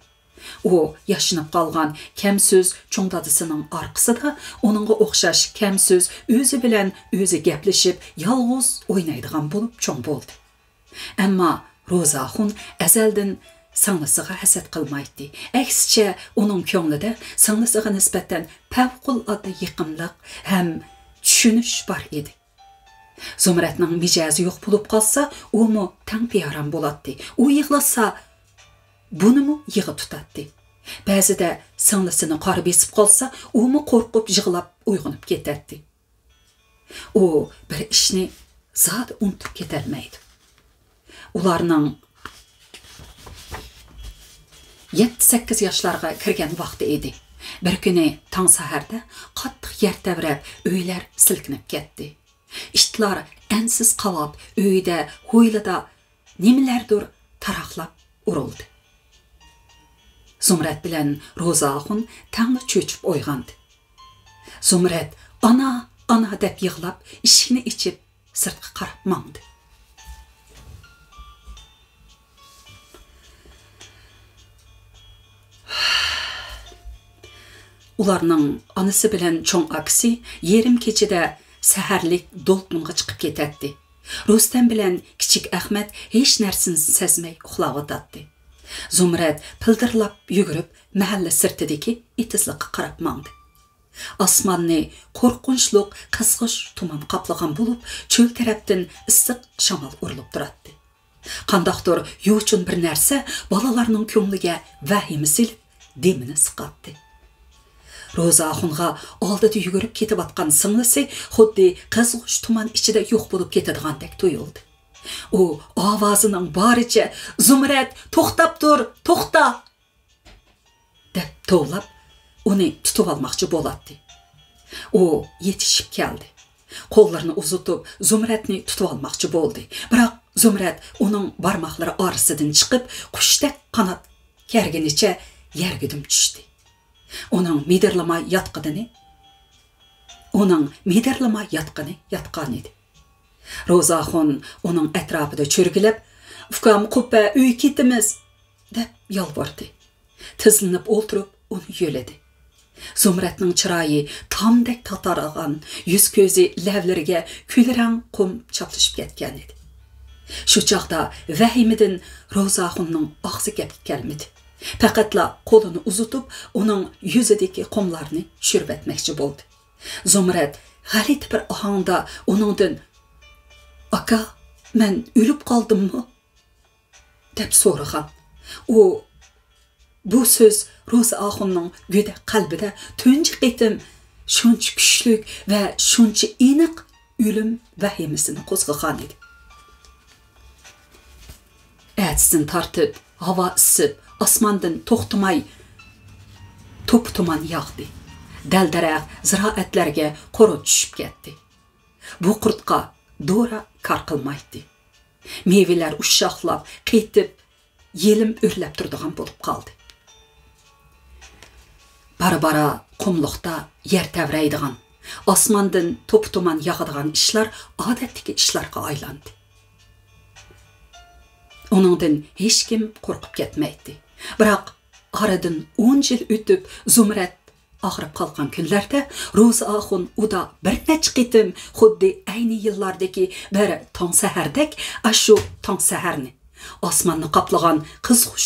ئۇ ياشىنىپ قالغان كەمسۆز چوڭ دادىسىنىڭ ئارقىسىدا ئۇنىڭغا ئوخشاش كەمسۆز، ئۆزى بىلەن ئۆزى گەپلىشىپ، يالغۇز ئوينايدىغان بولۇپ چوڭ بولدى. ئەمما روزاخۇن ئەزەلدىن سىڭلىسىغا ھەسەت قىلمايتتى. ئەكسىچە، ئۇنىڭ كۆڭلىدە سىڭلىسىغا نىسبەتەن پەۋقۇلئاددە يېقىملىق ھەم چۈشىنىش بار ئىدى. زۇمرەتنىڭ مىجەزى يوق بولۇپ قالسا، ئۇمۇ تەڭ بىئارام بولاتتى. ئۇ يىغلىسا، بۇنىمۇ يىغا تۇتاتتى. بەزىدە سىڭلىسىنى قارا بېسىپ قالسا، ئۇمۇ قورقۇپ يىغلاپ ئويغىنىپ كېتەتتى. ئۇ بىر ئىشنى زادى ئۇنتۇپ كېتەلمەيدۇ. ئۇلارنىڭ يەتتە-سەككىز ياشلارغا كىرگەن ۋاقتى ئىدى. بىر كۈنى تاڭ سەھەردە قاتتىق يەر تەۋرەپ، ئۆيلەر سىلكىنىپ كەتتى. ئىتلار ئەنسىز قاۋاپ، ئۆيدە، ھويلىدا نېمىلەردۇر تاراقلاپ ئۇرۇلدى. زۇمرەت بىلەن روزا ئاخۇن تەڭلا چۆچۈپ ئويغاندى. زۇمرەت «ئانا، ئانا» دەپ يىغلاپ، ئىشىكنى ئېچىپ، سىرتقا قاراپ ماڭدى. ئۇلارنىڭ ئانىسى بىلەن چوڭ ئاكىسى يېرىم كېچىدە سەھەرلىك دولقۇنغا چىقىپ كېتەتتى. رۇستەم بىلەن كىچىك ئەخمەت ھېچ نەرسىنى سەزمەي ئۇخلاۋاتاتتى. زۇمرەت پىلدىرلاپ يۈگۈرۈپ، مەھەللە سىرتىدىكى ئېتىزلىققا قاراپ ماڭدى. ئاسماننى قورقۇنچلۇق قىزغۇچ تۇمان قاپلىغان بولۇپ، چۆل تەرەپتىن ئىسسىق شامال ئۇرۇلۇپ تۇراتتى. قانداقتۇر يوچۇن بىر نەرسە بالىلارنىڭ كۆڭلىگە ۋەھىمە سېلىپ، دېمىنى سىقاتتى. روزا ئاخۇنغا ئالدىدا يۈگۈرۈپ كېتىۋاتقان سىڭلىسى خۇددى قىزغۇچ تۇمان ئىچىدە يوق بولۇپ كېتىدىغاندەك تۇيۇلدى. ئۇ ئاۋازىنىڭ بارىچە «زۇمرەت، توختاپ تۇر، توختا!» دەپ توۋلاپ، ئۇنى تۇتۇۋالماقچى بولاتتى. ئۇ يېتىشىپ كەلدى. قوللىرىنى ئۇزىتىپ، زۇمرەتنى تۇتۇۋالماقچى بولدى. بىراق زۇمرەت ئۇنىڭ بارماقلىرى ئارىسىدىن چىقىپ، قۇشتەك قانات كەرگىنىچە يەرگە دۈم چۈشتى. ئۇنىڭ مىدىرلىماي ياتقىنىنى، ئۇنىڭ مىدىرلىماي ياتقىنى ياتقانىدى. روزاخۇن ئۇنىڭ ئەتراپىدا چۆرگىلەپ، «ئۇكام، قوپە، ئۆيگە كېتىمىز!» دەپ يالۋۇردى. تىزلىنىپ ئولتۇرۇپ ئۇنى يۆلىدى. زۇمرەتنىڭ چىرايى تامدەك تاتارغان، يۈز-كۆزى، لەۋلىرىگە كۈلرەڭ قۇم چاپلىشىپ كەتكەنىدى. شۇ چاغدا ۋەھىمىدىن روزاخۇننىڭ ئاغزى گەپكە كەلمىدى. پەقەتلا قولىنى ئۇزىتىپ، ئۇنىڭ يۈزىدىكى قۇملارنى چۈشۈرۈۋەتمەكچى بولدى. زۇمرەت غەلىتە بىر ئاھاڭدا ئۇنىڭدىن، «ئاكا، مەن ئۆلۈپ قالدىممۇ؟» دەپ سورىغان. ئۇ، بۇ سۆز روزا ئاخۇننىڭ گۆدەك قەلبىدە تۇنجى قېتىم شۇنچە كۈچلۈك ۋە شۇنچە ئېنىق ئۆلۈم ۋەھىمىسىنى قوزغىغانىدى. ئەتىسىدىن تارتىپ ھاۋا ئىسسىپ، ئاسماندىن توختىماي توپا تۇمان ياغدى. دەل-دەرەخ، زىرائەتلەرگە قورۇ چۈشۈپ كەتتى. بۇ قۇرتقا دورا كار قىلمايتتى. مېۋىلەر ئۇششاقلاپ، قېتىپ، يېلىم ئۆرلەپ تۇرىدىغان بولۇپ قالدى. بارا-بارا قۇملۇقتا يەر تەۋرەيدىغان، ئاسماندىن توپا تۇمان ياغىدىغان ئىشلار ئادەتتىكى ئىشلارغا ئايلاندى. ئۇنىڭدىن ھېچكىم قورقۇپ كەتمەيتتى. بىراق ئارىدىن ئون يىل ئۆتۈپ، زۇمرەت ئاغرىپ قالغان كۈنلەردە روزا ئاخۇن ئۇدا بىر نەچچە قېتىم خۇددى ئەينى يىللاردىكى بىر تاڭ سەھەردەك ئاشۇ تاڭ سەھەرنى، ئاسماننى قاپلىغان قىزغۇچ،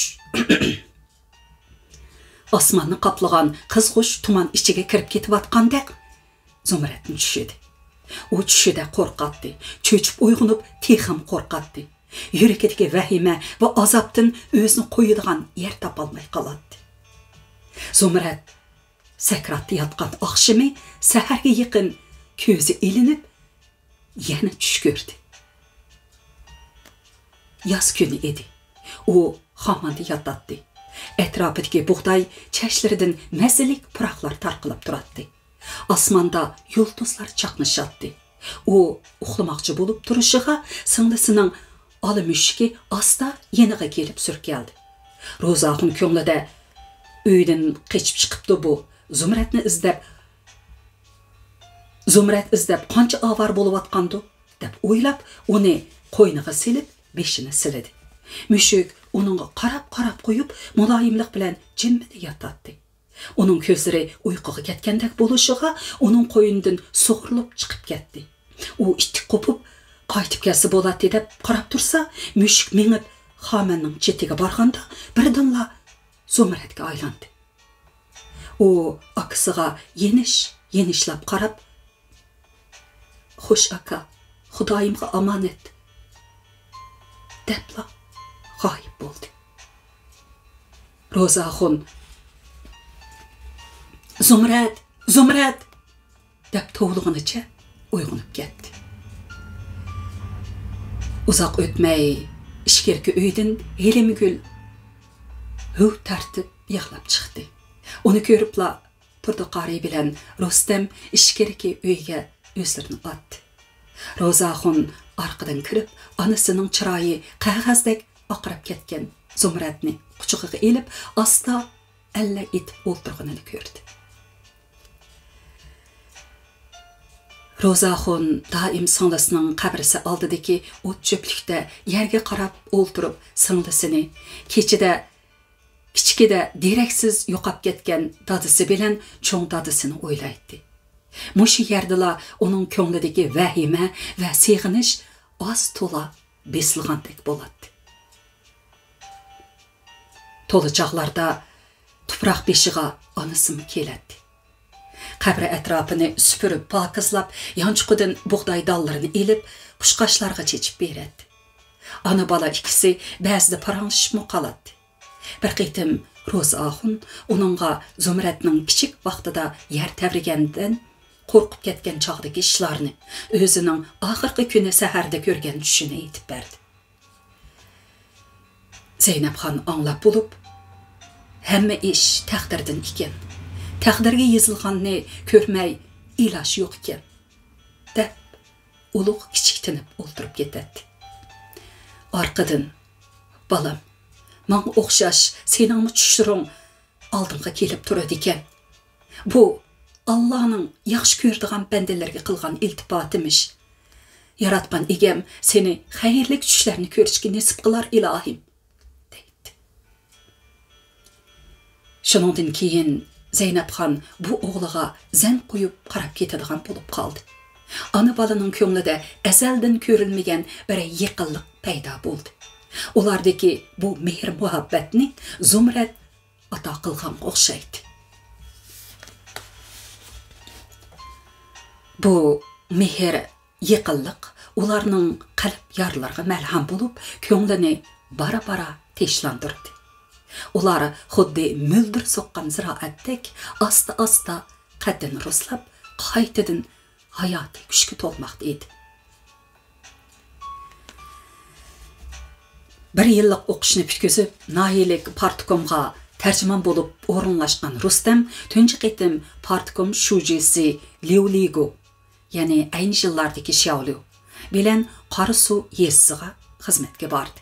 ئاسماننى قاپلىغان قىزغۇچ تۇمان ئىچىگە كىرىپ كېتىۋاتقاندەك زۇمرەتنى چۈشىدى. ئۇ چۈشىدە قورقاتتى، چۆچۈپ ئويغىنىپ تېخىمۇ قورقاتتى. يۈرىكىدىكى ۋەھىمە ۋە ئازابتىن ئۆزىنى قويىدىغان يەر تاپالماي قالاتتى. زۇمرەت سەكراتتا ياتقان ئاخشىمى سەھەرگە يېقىن كۆزى ئىلىنىپ، يەنە چۈش كۆردى. ياز كۈنى ئىدى. ئۇ خاماندا ياتاتتى. ئەتراپىدىكى بۇغداي چەشلىرىدىن مەززىلىك پۇراقلار تارقىلىپ تۇراتتى. ئاسماندا يۇلتۇزلار چاقنىشاتتى. ئۇ ئۇخلىماقچى بولۇپ تۇرۇشىغا سىڭلىسىنىڭ ئالا مۈشۈكى ئاستا يېنىغا كېلىپ سۈركەلدى. روزاخۇن كۆڭلىدە، «ئۆيدىن قېچىپ چىقىپتۇ بۇ، زۇمرەتنى ئىزدەپ، زۇمرەت ئىزدەپ قانچە ئاۋارە بولۇۋاتقاندۇ؟» دەپ ئويلاپ، ئۇنى قوينىغا سېلىپ، بېشىنى سىلىدى. مۈشۈك ئۇنىڭغا قاراپ-قاراپ قويۇپ، مۇلايىملىق بىلەن جىممىدە ياتاتتى. ئۇنىڭ كۆزلىرى ئۇيقۇغا كەتكەندەك بولۇشىغا، ئۇنىڭ قوينىدىن سۇغۇرۇلۇپ چىقىپ كەتتى. ئۇ ئىتتىك قوپۇپ، «قايتىپ كەلسە بولاتتى» دەپ قاراپ تۇرسا، مۈشۈك مېڭىپ خامەننىڭ چېتىگە بارغاندا، بىردىنلا زۇمرەتكە ئايلاندى. ئۇ ئاكىسىغا يېنىش-يېنىشلاپ قاراپ، «خوش ئاكا، خۇدايىمغا ئامانەت» دەپلا غايىب بولدى. روزاخۇن «زۇمرەت! زۇمرەت!» دەپ توۋلىغىنىچە ئويغىنىپ كەتتى. ئۇزاق ئۆتمەي ئىچكىرىكى ئۆيدىن ھېلىمگۈل ھۆ تارتىپ يىغلاپ چىقتى. ئۇنى كۆرۈپلا تۇردى قارى بىلەن رۇستەم ئىچكىرىكى ئۆيگە ئۆزلىرىنى ئاتتى. روزاخۇن ئارقىدىن كىرىپ، ئانىسىنىڭ چىرايى قەغەزدەك ئاقىرىپ كەتكەن زۇمرەتنى قۇچىقىغا ئېلىپ، ئاستا ئەللە ئېتىپ ئولتۇرغىنىنى كۆردى. روزاخۇن دائىم سىڭلىسىنىڭ قەبرىسى ئالدىدىكى ئوت-چۆپلۈكتە يەرگە قاراپ ئولتۇرۇپ، سىڭلىسىنى، كېچىدە، كىچىكىدە دېرەكسىز يوقاپ كەتكەن دادىسى بىلەن چوڭ دادىسىنى ئويلايتتى. مۇشۇ يەردىلا ئۇنىڭ كۆڭلىدىكى ۋەھىمە ۋە سېغىنىش ئاز-تولا بېسىلغاندەك بولاتتى. تولا چاغلاردا تۇپراق بېشىغا ئانىسىمۇ كېلەتتى. قەبرە ئەتراپىنى سۈپۈرۈپ، پاكىزلاپ، يانچۇقىدىن بۇغداي دانلىرىنى ئېلىپ، قۇشقاچلارغا چېچىپ بېرەتتى. ئانا-بالا ئىككىسى بەزىدە پاراڭلىشىپمۇ قالاتتى. بىر قېتىم روزى ئاخۇن ئۇنىڭغا زۇمرەتنىڭ كىچىك ۋاقتىدا يەر تەۋرىگەندىن قورقۇپ كەتكەن چاغدىكى ئىشلارنى، ئۆزىنىڭ ئاخىرقى كۈنى سەھەردە كۆرگەن چۈشىنى ئېيتىپ بەردى. زەينەپخان ئاڭلاپ بولۇپ، «ھەممە ئىش تەقدىردىن ئىكەن. تەقدىرگە يېزىلغاننى كۆرمەي ئىلاج يوق ئىكەن» دەپ، ئۇلۇغ كىچىك تىنىپ ئولتۇرۇپ كېتەتتى. ئارقىدىن، «بالام، ماڭا ئوخشاش سېنىڭمۇ چۈشلىرىڭ ئالدىمغا كېلىپ تۇرىدىكەن. بۇ ئاللانىڭ ياخشى كۆرىدىغان بەندىلىرىگە قىلغان ئىلتىپاتىمىش. ياراتقان ئىگەم سېنى خەيرلىك چۈشلەرنى كۆرۈشكە نېسىپ قىلار، ئىلاھىم» دەيتتى. شۇنىڭدىن كېيىن زەينەپخان بۇ ئوغلىغا زەن قويۇپ قاراپ كېتىدىغان بولۇپ قالدى. ئانا-بالىنىڭ كۆڭلىدە ئەزەلدىن كۆرۈلمىگەن بىر يېقىنلىق پەيدا بولدى. ئۇلاردىكى بۇ مېھىر-مۇھەببەتنى زۇمرەت ئاتا قىلغانغا ئوخشايتتى. بۇ مېھىر، يېقىنلىق ئۇلارنىڭ قەلب يارىلىرىغا مەلھەم بولۇپ، كۆڭلىنى بارا-بارا تىنچلاندۇردى. ئۇلار خۇددى مۆلدۈر سوققان زىرائەتتەك ئاستا-ئاستا قەددىنى رۇسلاپ، قايتىدىن ھاياتىي كۈچكە تولماقتا ئىدى. بىر يىللىق ئوقۇشنى پۈتكۈزۈپ، ناھىيەلىك پارتكومغا تەرجىمان بولۇپ ئورۇنلاشقان رۇستەم تۇنجى قېتىم پارتكوم شۇجىسى ليۇ لىگۇ، يەنى ئەينى يىللاردىكى شياۋليۇ بىلەن قاراسۇ يېزىسىغا خىزمەتكە باردى.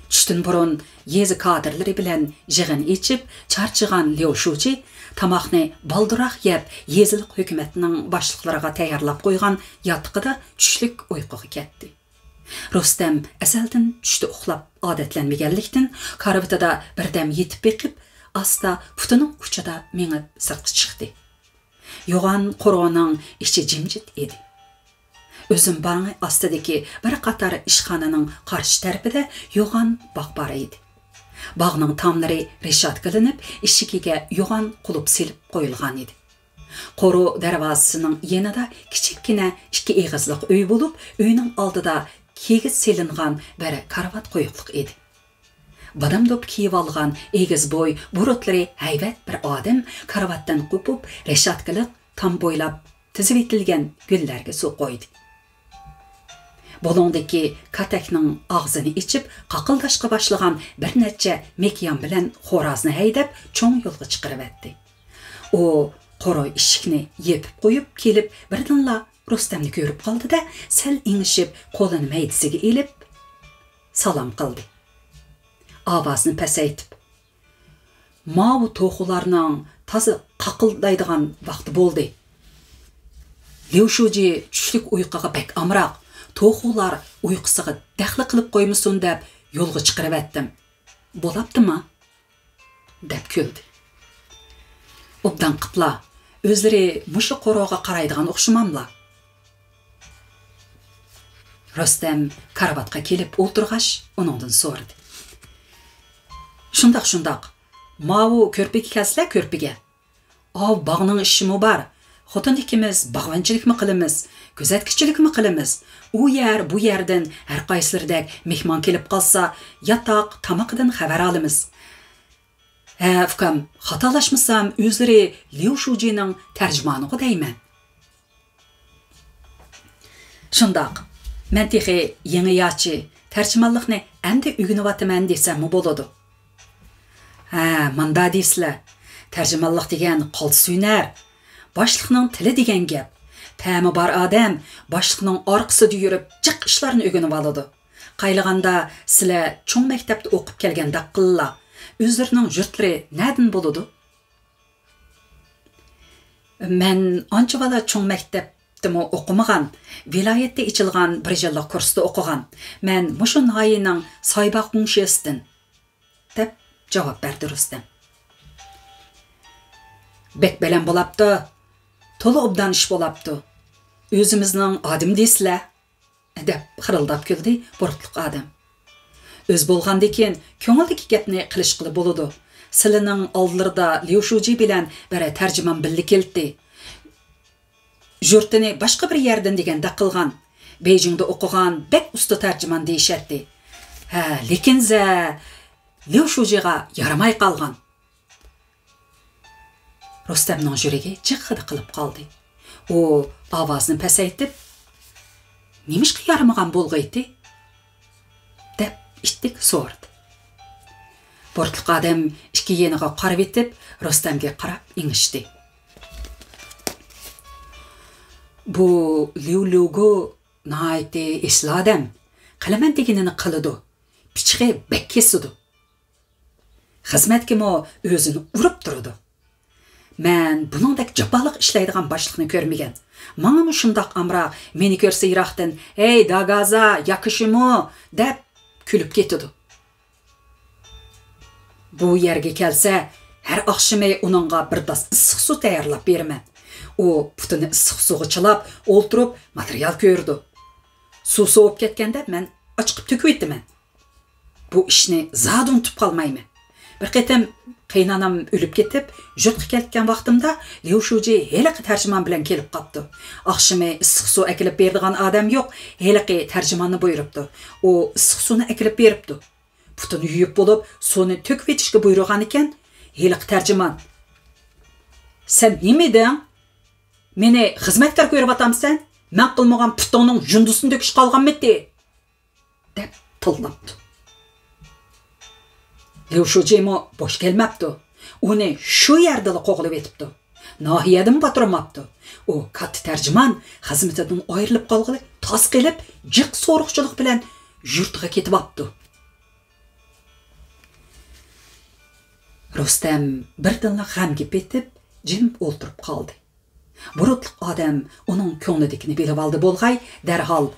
چۈشتىن بۇرۇن يېزا كادىرلىرى بىلەن يىغىن ئېچىپ چارچىغان ليۇ شۇجى تاماقنى بالدۇرراق يەپ، يېزىلىق ھۆكۈمەتنىڭ باشلىقلىرىغا تەييارلاپ قويغان ياتىقىدا چۈشلۈك ئۇيقۇغا كەتتى. رۇستەم ئەزەلدىن چۈشتە ئۇخلاپ ئادەتلەنمىگەنلىكتىن، كارىۋىتىدا بىردەم يېتىپ بېقىپ، ئاستا پۇتىنىڭ ئۇچىدا مېڭىپ سىرتقا چىقتى. يوغان قورۇنىڭ ئىچى جىمجىت ئىدى. ئۈزۈم باغى ئاستىدىكى بىر قاتار ئىشخانىنىڭ قارشى تەرىپىدە يوغان باغ بار ئىدى. باغنىڭ تاملىرى رېشاتكىلىنىپ، ئىشىكىگە يوغان قۇلۇپ سېلىپ قويۇلغان ئىدى. قورۇ دەرۋازىسىنىڭ يېنىدا كىچىككىنە ئىككى ئېغىزلىق ئۆي بولۇپ، ئۆينىڭ ئالدىدا كىگىز سېلىنغان بىر كارىۋات قويۇقلۇق ئىدى. بادام دوپپا كىيىۋالغان ئېگىز بوي، بۇرۇتلىرى ھەيۋەت بىر ئادەم كارىۋاتتىن قوپۇپ، رېشاتكىلىق تام بويلاپ تىزىۋېتىلگەن گۈللەرگە سۇ قۇيدى. بۇلۇڭدىكى كاتەكنىڭ ئاغزىنى ئېچىپ، قاقىلداشقا باشلىغان بىر نەچچە مېكىيان بىلەن خورازنى ھەيدەپ، چوڭ يولغا چىقىرىۋەتتى. ئۇ قورۇ ئىشىكنى يېپىپ قويۇپ كېلىپ، بىردىنلا رۇستەمنى كۆرۈپ قالدى-دە، سەل ئېڭىشىپ، قولىنى مەيدىسىگە ئېلىپ، سالام قىلدى. ئاۋازىنى پەسەيتىپ، ماۋۇ توخۇلارنىڭ تازا قاقىلدايدىغان ۋاقتى بولدى. ليۇ شۇجى چۈشلۈك ئۇيقۇغا بەك ئامراق، توخۇلار ئۇيقۇسىغا دەخلى قىلىپ قويمىسۇن دەپ يولغا چىقىرىۋەتتىم. بولاپتىما؟ دەپ كۈلدى. ئوبدان قىپلا، ئۆزلىرى مۇشۇ قورۇغا قارايدىغان ئوخشىماملا؟ رۇستەم كارىۋاتقا كېلىپ ئولتۇرغاچ، ئۇنىڭدىن سورىدى. شۇنداق، شۇنداق. ماۋۇ كۆرپىگە كەلسىلە، كۆرپىگە. ئاۋۇ باغنىڭ ئىشىمۇ بار. خوتۇن ئىككىمىز باغۋەنچىلىكمۇ قىلىمىز، كۆزەتكۈچىلىكمۇ قىلىمىز. ئۇ يەر، بۇ يەردىن ھەر قايسىلىرىدەك مېھمان كېلىپ قالسا، ياتاق، تامىقىدىن خەۋەر ئالىمىز. ھە، ئۇكام، خاتالاشمىسام، ئۆزلىرى ليۇ شۇجىنىڭ تەرجىمانىغۇ دەيمەن. شۇنداق. مەن تېخى يېڭى ياچى، تەرجىمانلىقنى ئەمدى ئۆگىنىۋاتىمەن دېسەممۇ بولىدۇ. ھە، ماندا دەيسىلە، تەرجىمانلىق دېگەن قالتىس ھۈنەر، باشلىقنىڭ تىلى دېگەن گەپ. پەمى بار ئادەم باشلىقنىڭ ئارقىسىدا يۈرۈپ جىق ئىشلارنى ئۆگىنىۋالىدۇ. قايلىغاندا سىلە چوڭ مەكتەپتە ئوقۇپ كەلگەندەك قىللا، ئۆزلىرىنىڭ يۇرتلىرى نەدىن بولىدۇ؟ مەن ئانچىۋالا چوڭ مەكتەپتىمۇ ئوقۇمىغان، ۋىلايەتتە ئېچىلغان بىر يىللىق كۇرستا ئوقۇغان. مەن مۇشۇ ناھىيەنىڭ سايباغ گۇڭشېسىدىن، دەپ جاۋاب بەردى رۇستەم. بەك بەلەن بولاپتۇ، تولا ئوبدان ئىش بولاپتۇ. ئۆزىمىزنىڭ ئادىمى دەيسىلە. دەپ خىرىلداپ كۈلدى بۇرۇتلۇق ئادەم. ئۆز بولغاندىكىن كۆڭۈلدىكى گەپنى قىلىشقىلى بولىدۇ. سىلىنىڭ ئالدىلىرىدا ليۇ شۇجى بىلەن بىر تەرجىمان بىللە كېلىتتى. يۇرتىنى باشقا بىر يەردىن دېگەندەك قىلغان. بېيجىڭدا ئوقۇغان بەك ئۇستا تەرجىمان دېيىشەتتى. ھە، لېكىن زە، ليۇ شۇجىغا يارىماي قالغان. رۇستەمنىڭ يۈرىكى جىغغىدە قىلىپ قالدى. ئۇ ئاۋازىنى پەسەيتىپ، نېمىشقا يارىمىغان بولغىيتى؟ دەپ ئىتتىك سورىدى. بۇرۇتلۇق ئادەم ئىككى يېنىغا قارىۋېتىپ، رۇستەمگە قاراپ ئېڭىشتى. بۇ ليۇ ليۇگو ناھايىتى ئېسىل ئادەم. قىلىمەن دېگىنىنى قىلىدۇ. پىچىقى بەك كېسىدۇ. خىزمەتكىمۇ ئۆزىنى ئۇرۇپ تۇرىدۇ. مەن بۇنىڭدەك جاپالىق ئىشلەيدىغان باشلىقنى كۆرمىگەن. ماڭىمۇ شۇنداق ئامراق، مېنى كۆرسە يىراقتىن، «ھەي، داگازا، ياكىشىمۇ؟» دەپ كۈلۈپ كېتىدۇ. بۇ يەرگە كەلسە، ھەر ئاخشىمى ئۇنىڭغا بىر داس ئىسسىق سۇ تەييارلاپ بېرىمەن. ئۇ پۇتىنى ئىسسىق سۇغا چىلاپ ئولتۇرۇپ ماتېرىيال كۆرىدۇ. سۇ سوۋۇپ كەتكەندە مەن ئاچىقىپ تۆكۈۋېتىمەن. بۇ ئىشنى زادى ئۇنتۇپ قالمايمەن. بىر قېتىم قېيىنئانام ئۆلۈپ كېتىپ، يۇرتقا كەتكەن ۋاقتىمدا ليۇ شۇجى ھېلىقى تەرجىمان بىلەن كېلىپ قاپتۇ. ئاخشىمى ئىسسىق سۇ ئەكېلىپ بېرىدىغان ئادەم يوق، ھېلىقى تەرجىماننى بۇيرۇپتۇ. ئۇ ئىسسىق سۇنى ئەكېلىپ بېرىپتۇ. پۇتىنى يۇيۇپ بولۇپ، سۇنى تۆكۈۋېتىشكە بۇيرۇغانىكەن، ھېلىقى تەرجىمان، «سەن نېمە ئىدىڭ؟ مېنى خىزمەتكار كۆرۈۋاتامسەن؟ مەن قىلمىغان پۇتۇڭنىڭ جۇندىسىنى تۆكۈش قالغانمىتى؟» دەپ تىللاپتۇ. ليۇ شۇجىمۇ بوش كەلمەپتۇ. ئۇنى شۇ يەردىلا قوغلىۋېتىپتۇ. ناھىيەدىمۇ باتۇرماپتۇ. ئۇ كاتتا تەرجىمان خىزمىتىدىن ئايرىلىپ قالغىلى تاس قېلىپ، جىق سورۇقچىلىق بىلەن يۇرتىغا كېتىۋاپتۇ. رۇستەم بىردىنلا غەمگە پېتىپ، جىم ئولتۇرۇپ قالدى. بۇرۇتلۇق ئادەم ئۇنىڭ كۆڭلىدىكىنى بىلىۋالدى بولغاي، دەرھال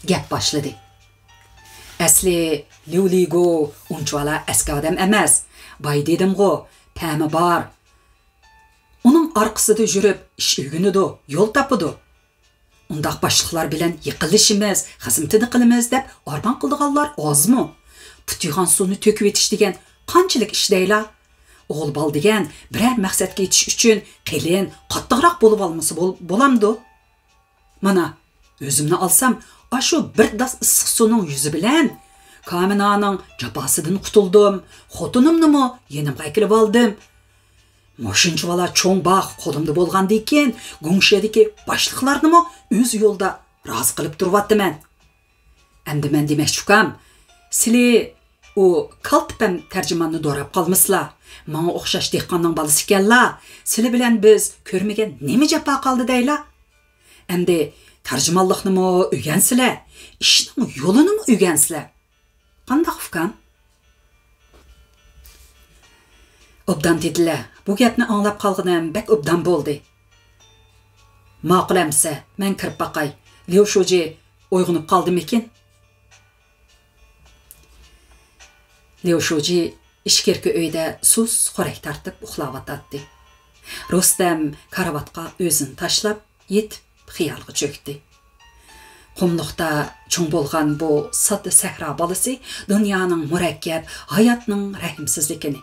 گەپ باشلىدى. ئەسلى ليۇ لىگو ئۇنچىۋالا ئەسكى ئادەم ئەمەس. باي دېدىمغۇ، پەمى بار. ئۇنىڭ ئارقىسىدا يۈرۈپ ئىش ئۆگىنىدۇ، يول تاپىدۇ. ئۇنداق باشلىقلار بىلەن يېقىنلىشىمىز، خىزمىتىنى قىلىمىز دەپ ئارمان قىلىدىغانلار ئازمۇ؟ پۇت يۇغان سۇنى تۆكۈۋېتىش دېگەن قانچىلىك ئىش دەيلا؟ ئوغۇل بالا دېگەن بىرەر مەقسەتكە يېتىش ئۈچۈن قېلىن، قاتتىقراق بولۇۋالمىسا بول-، بولامدۇ؟ مانا، ئۆزۈمنى ئالسام، ئاشۇ بىر داس ئىسسىق سۇنىڭ يۈزى بىلەن كامىنانىڭ جاپاسىدىن قۇتۇلدۇم، خوتۇنۇمنىمۇ يېنىمغا ئەكېلىۋالدىم. مۇشۇنچىۋالا چوڭ باغ قولۇمدا بولغاندىن كېيىن، گۇڭشېدىكى باشلىقلارنىمۇ ئۆز يولىدا رازى قىلىپ تۇرۇۋاتىمەن. ئەمدى مەن دېمەكچى ئۇكام، سىلى ئۇ كالتىپەم تەرجىماننى دوراپ قالمىسىلا، ماڭا ئوخشاش دېھقاننىڭ بالىسى ئىكەنلا، سىلى بىلەن بىز كۆرمىگەن نېمە جاپا قالدى دەيلا؟ ئەمدى تەرجىمانلىقنىمۇ ئۆگەنسىلە، ئىشنىڭ يولىنىمۇ ئۆگەنسىلە. قانداق ئۇكام؟ ئوبدان دېدىلە. بۇ گەپنى ئاڭلاپ قالغىنىم بەك ئوبدان بولدى. ماقۇل ئەمىسە، مەن كىرىپ باقاي. ليۇ شۇجى ئويغىنىپ قالدىمىكىن؟ ليۇ شۇجى ئىچكىرىكى ئۆيدە سۇس خورەك تارتىپ ئۇخلاۋاتاتتى. رۇستەم كارىۋاتقا ئۆزىنى تاشلاپ، يېتىپ خىيالغا چۆكتى. قۇملۇقتا چوڭ بولغان بۇ ساددا سەھرا بالىسى دۇنيانىڭ مۇرەككەپ، ھاياتنىڭ رەھىمسىزلىكىنى،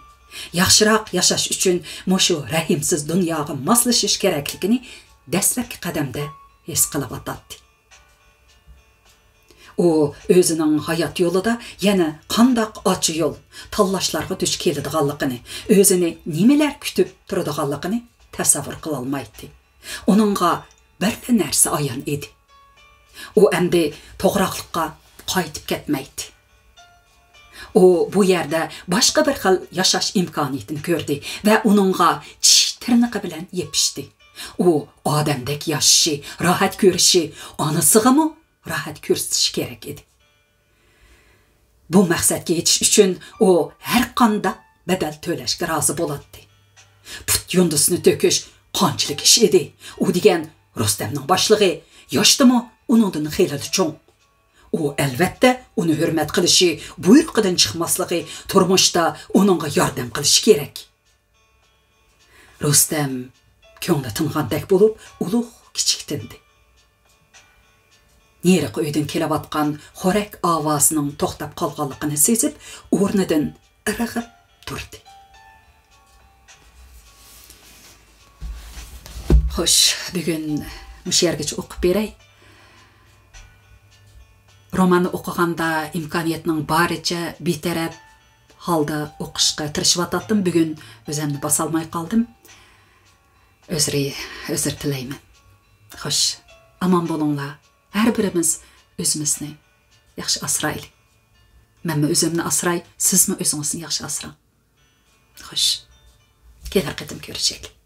ياخشىراق ياشاش ئۈچۈن مۇشۇ رەھىمسىز دۇنياغا ماسلىشىش كېرەكلىكىنى دەسلەپكى قەدەمدە ھېس قىلىۋاتاتتى. ئۇ ئۆزىنىڭ ھايات يولىدا يەنە قانداق ئاچا يول، تاللاشلارغا دۇچ كېلىدىغانلىقىنى، ئۆزىنى نېمىلەر كۈتۈپ تۇرىدىغانلىقىنى تەسەۋۋۇر قىلالمايتتى. ئۇنىڭغا بىرلا نەرسە ئايان ئىدى. ئۇ ئەمدى توغراقلىققا قايتىپ كەتمەيتتى. ئۇ بۇ يەردە باشقا بىر خىل ياشاش ئىمكانىيىتىنى كۆردى ۋە ئۇنىڭغا چىش تىرنىقى بىلەن يېپىشتى. ئۇ ئادەمدەك ياشىشى، راھەت كۆرۈشى، ئانىسىغىمۇ راھەت كۆرسىتىشى كېرەك ئىدى. بۇ مەقسەتكە يېتىش ئۈچۈن ئۇ ھەرقانداق بەدەل تۆلەشكە رازى بولاتتى. پۇت يۇندىسىنى تۆكۈش قانچىلىك ئىش ئىدى؟ ئۇ دېگەن رۇستەمنىڭ باشلىقى، ياشتىمۇ ئۇنىڭدىن خېلىلا چوڭ. ئۇ، ئەلۋەتتە، ئۇنى ھۆرمەت قىلىشى، بۇيرۇقىدىن چىقماسلىقى، تۇرمۇشتا ئۇنىڭغا ياردەم قىلىشى كېرەك. رۇستەم كۆڭلى تىنغاندەك بولۇپ، ئۇلۇغ كىچىك تىندى. نېرىقى ئۆيدىن كېلىۋاتقان خورەك ئاۋازىنىڭ توختاپ قالغانلىقىنى سېزىپ، ئورنىدىن ئىرغىپ تۇردى. خوش، بۈگۈن مۇشۇ يەرگىچە ئوقۇپ بېرەي. روماننى ئوقۇغاندا ئىمكانىيەتنىڭ بارىچە بىتەرەپ ھالدا ئوقۇشقا تىرىشىۋاتاتتىم. بۈگۈن ئۆزۈمنى باسالماي قالدىم. ئۆزرى، ئۆزۈر تىلەيمەن. خوش، ئامان بولۇڭلار. ھەر بىرىمىز ئۆزىمىزنى ياخشى ئاسرايلى. مەنمۇ ئۆزۈمنى ئاسراي، سىزمۇ ئۆزىڭىزنى ياخشى ئاسراڭ. خوش، كېلەر قېتىم كۆرۈشەيلى.